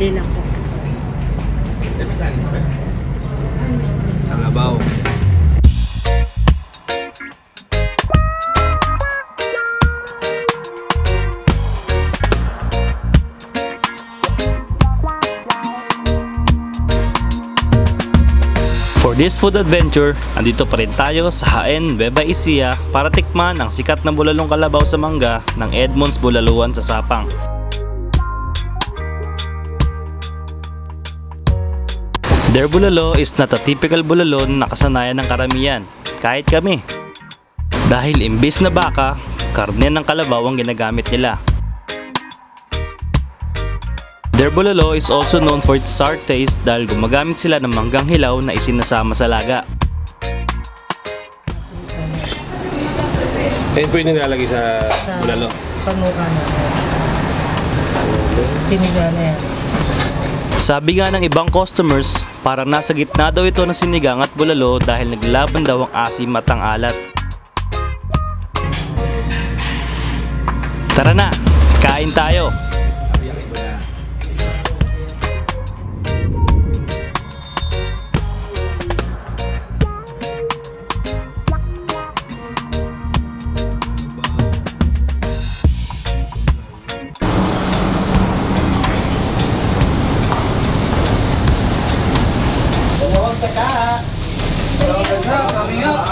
Bili lang po. Kalabaw. For this food adventure, andito pa rin tayo sa Jaen, Nueva Ecija para tikman ang sikat na bulalong kalabaw sa mangga ng Edmonds Bulaluan sa Sapang. Their bulalo is not a typical bulalo na nakasanayan ng karamihan, kahit kami. Dahil imbis na baka, karne ng kalabaw ang ginagamit nila. Their bulalo is also known for its sour taste dahil gumagamit sila ng manggang hilaw na isinasama sa laga. Ayun po yung nilalagay sa bulalo. Panuka na. Piniga na yan. Sabi nga ng ibang customers, parang nasa gitna daw ito ng sinigang at bulalo dahil naglaban daw ang asim at ang alat. Tara na, kain tayo!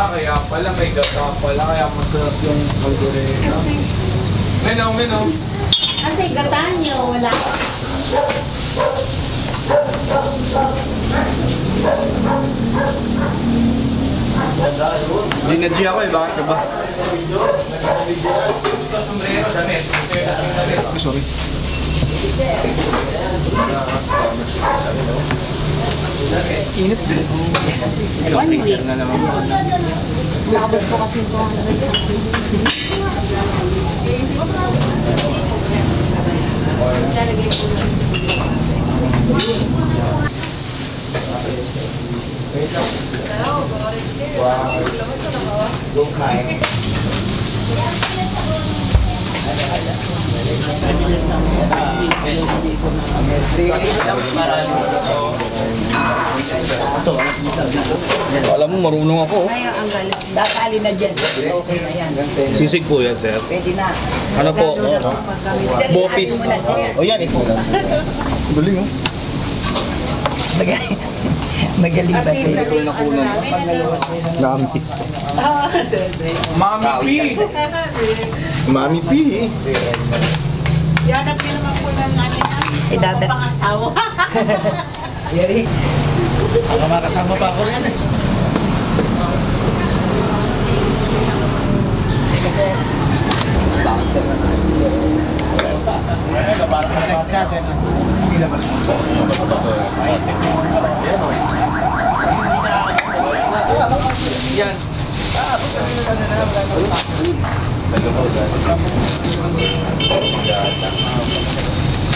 Kaya pala may gata pala, kaya masarap yung kaldereta. Meno, meno. Kasi gata nyo, wala. Dinadji ako eh, bakit ka ba? Sorry. Init din. One week. Nakabot po kasi ito. Lalagay po lang. Alam mo, marunong ako. Tatali na dyan. Okay na yan. Sisig po yan, sir. Pwede na. Ano po? Sir, Bopis. ilagay mo na, sir. O yan, ito. Galing, oh. Magaling. Magaling ba sir? Mami. Mami P! Mami P! Yanap din naman po ng namin Eh, dati. pangasawa. Yari. Baka makasama pa ako rin. Yan.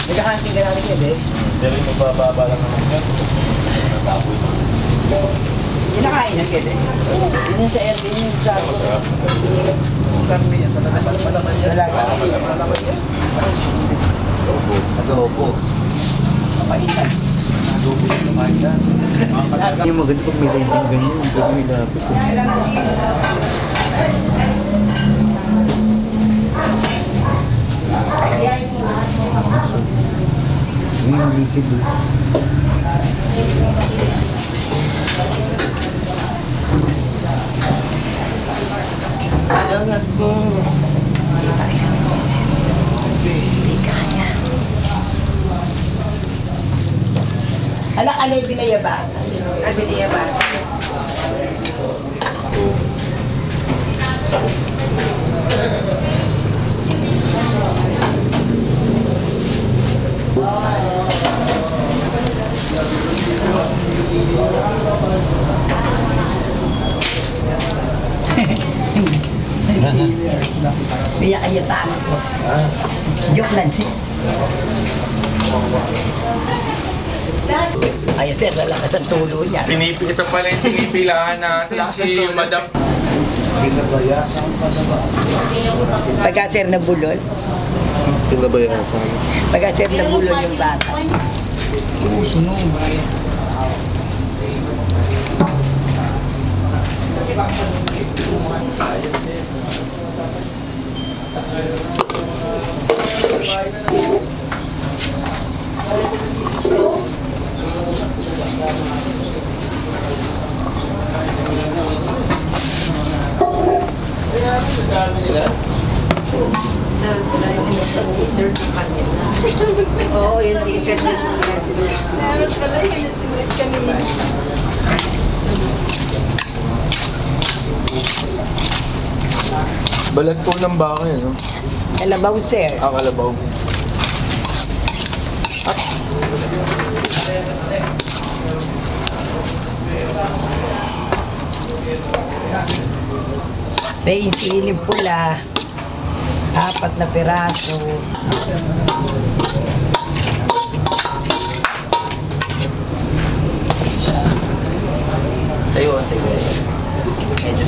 Nag-hunting ka namin yun eh. Pero yung mabababa lang naman yan. Kinakain na kede. Yun yung sa air, yun yung sa... Dalaga. Adobo. Mapaitan. Yung maganda pag may lending ganyan, pag may lapit. Yung likid eh. Ala, alay binayabas. Abiliyabas. Iyak-iyataan ko. Joke lang sir. Ay, sir, lalakas ang tulo niya. Ito pala yung pinipilahan natin si Madam. Pinabayasan pa na ba? Pagka sir nabulol, Pinabayasan. pagka sir nabulol yung bata. Oo, sunog. Oo, yung t-shirt na sila. Meron pala yun, nasimulat kanina. Balat po ng baka yun, no? Kalabaw, sir. Ah, kalabaw. May siling pula. 4 na piraso. Tayo, sige. Medyo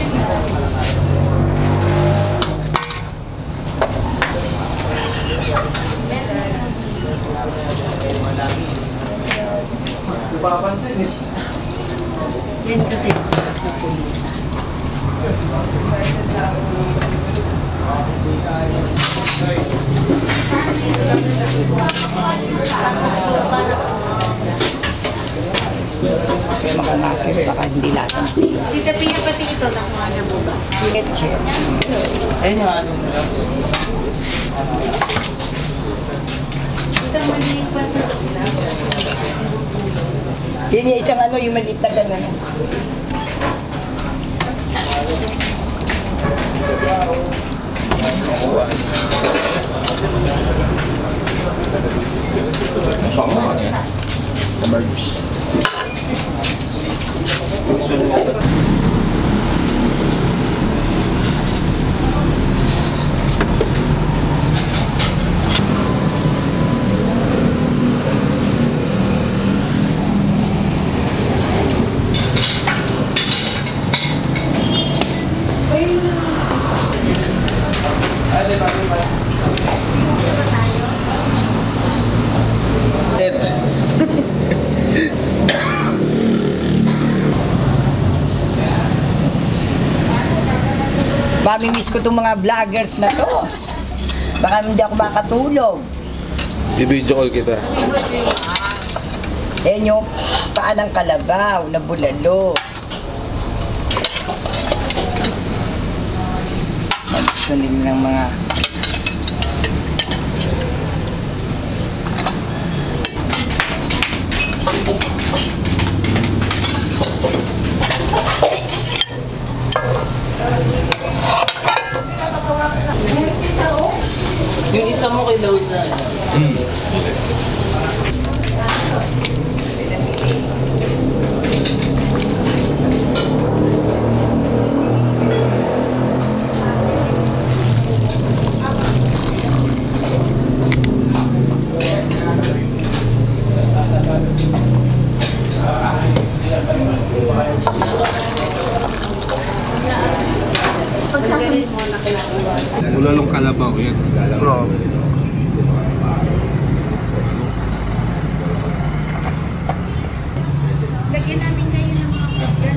Yan kasi masarap na pulutan. Kaya makamasir, baka hindi lasa. Tita Pia, pati ito, nakuha na mo ba? Leche. Ayun, halo mo lang. Tita, maliit pa sa Yun yung isang ano, yung maliit na gano'n. Pamimiss ko itong mga vloggers na to. Baka hindi ako makatulog. I-video call kita. Yan yung paa ng kalabaw na bulalo. Gusto nila ng mga Yung isa mo kay Load na. Bulalong kalabaw yan. Bro. Lagyan namin kayo ng mga burger.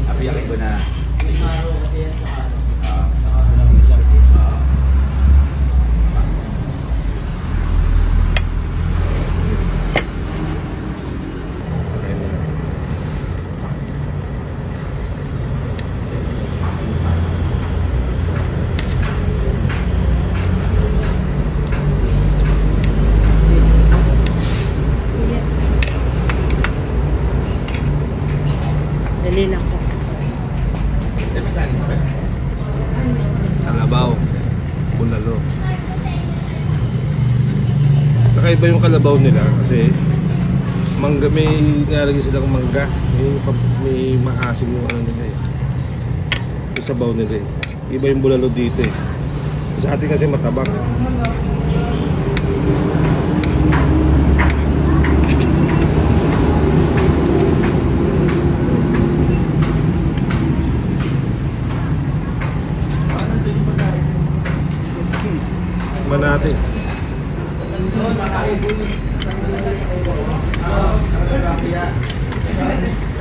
Apiyakin ko na. Dali lang po. Kalabaw. Bulalo. Kakaiba yung kalabaw nila kasi mangga, may nilalagay silang mangga. May maasim yung ano nila eh. Yung sabaw nila eh. Iba yung bulalo dito eh. Sa atin kasi matabang. Tikman natin.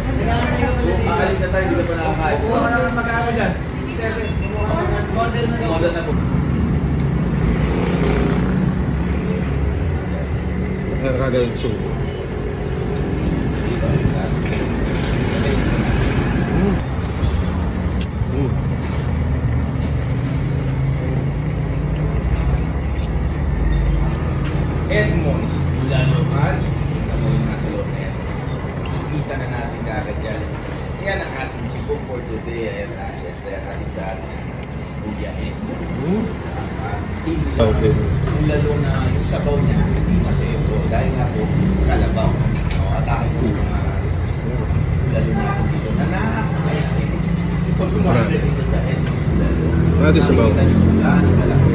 Aalis na tayo, hindi ka pa nakakain. Kuha ka na ng magkano dyan. Order na po. Nakakagaling subo. Mm. Edmonds, Bulalokan. Ano yung nasa loob na yan? Kita na natin kagad yan. Yan ang ating chico for today. Ayan na, syempre, ang ating sa atin. Kuya Edmond. Team Okay. Bulalo na yung sabaw niya, hindi masebo. Dahil nga po, kalabaw. O, atake po yung mga bulalo natin dito na nakakaya. Pag kumakain dito sa Edmonds Bulalo, Marami sabaw. makikita niyo kung gaano kalaki.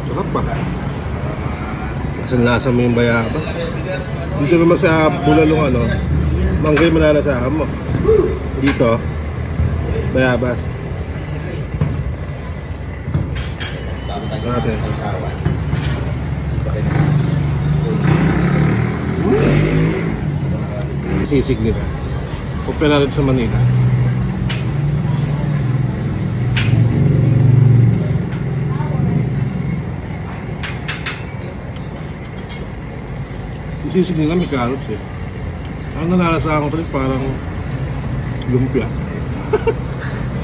Sarap ba? Kasi lasa mo yung bayabas. Dito naman sa bulalong ano, mangga yung malalasahan mo. Dito, bayabas. Bago tayo Natin. sausawan. Sipakin na. Sisig nila. Compare natin sa Manila. Yung sisig nila may carrots eh. Ang nalalasahan ko tuloy parang lumpia.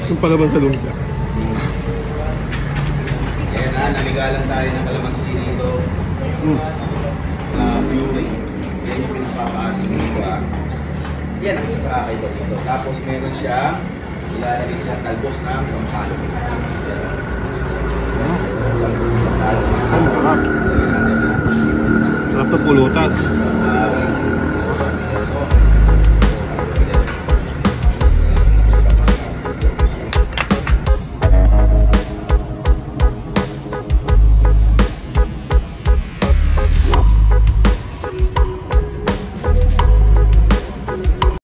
Yung palaban sa lumpia. Ayan na, namigalan tayo ng kalamansi dito. Puree. Yan yung pinapapaasim dito ah. Yan ang isa sa kakaiba dito. Tapos meron siyang, ilalagay siyang talbos ng sampalok. Yan. Talbos ng sampalok. Ang sarap. Lagyan natin ah. Sarap na pulutan.